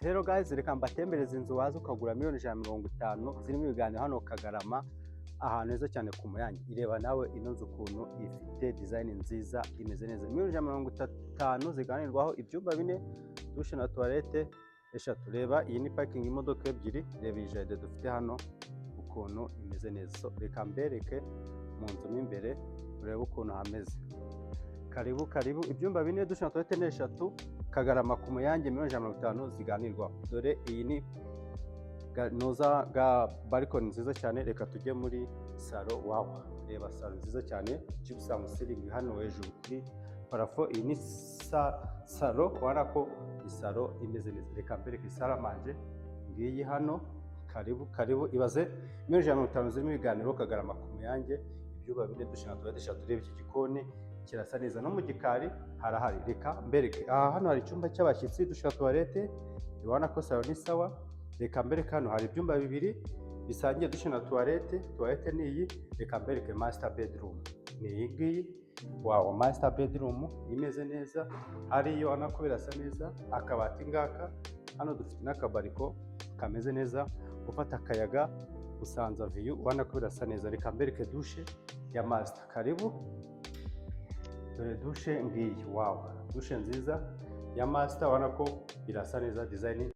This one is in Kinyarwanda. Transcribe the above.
Rero guys, reka mbatembereze inzu waza ukagura miliyoni 150 zirimo ibiganiro hano Kagarama, ahantu heza cyane ku Muyange. Ireba nawe ino nzu ukuntu ifite design nziza, imeze neza. Miliyoni 150 ziganirwaho, ibyumba bine, douche na toilette eshatu. Reba, iyi ni parking y'imodoka ebyiri. Reba iyi jardin dufite hano ukuntu imeze neza. So, reka mbereke mu nzu mo imbere urebe ukuntu hameze. Karibu, karibu. Ibyumba bine, douche na toilette ni eshatu, Kagarama ku Muyange, miliyoni 150 ziganirwaho. Dore iyi ni nuza ga balcony nziza cyane. Reka tujye muri salon. Wow, reba salon nziza cyane, gypsum ceiling hano hejuru kuri plafond. Iyi ni salon, ubona ko ni salon imeze neza. Reka mbereke salle à manger, ngiyi hano. Karibu, karibu. Ibaze miliyoni 150 zirimo ibiganiro, Kagarama ku Muyange, ibyumba bine, douche na toilette eshatu. Reba iki gikoni kirasa neza, no mu gikari harahari. Reka mbereke aha, hano hari icyumba cy'abashyitsi, douche na toilette. Ubona ko salon ni sawa. Reka mbereke hano hari ibyumba bibiri bisangiye douche na toilette. Toilette ni iyi. Reka mbereke master bedroom, ni iyi ngiyi. Wow, master bedroom imeze neza hariyo, ubona ko birasa neza. Akabati ngaka hano, dufite n'akabalcon kameze neza, ufata akayaga usanza view, ubona ko birasa neza. Reka mbereke douche ya master. Karibu, dore douche ngiyi. Wow, douche nziza ya master, ubona ko birasa neza, design.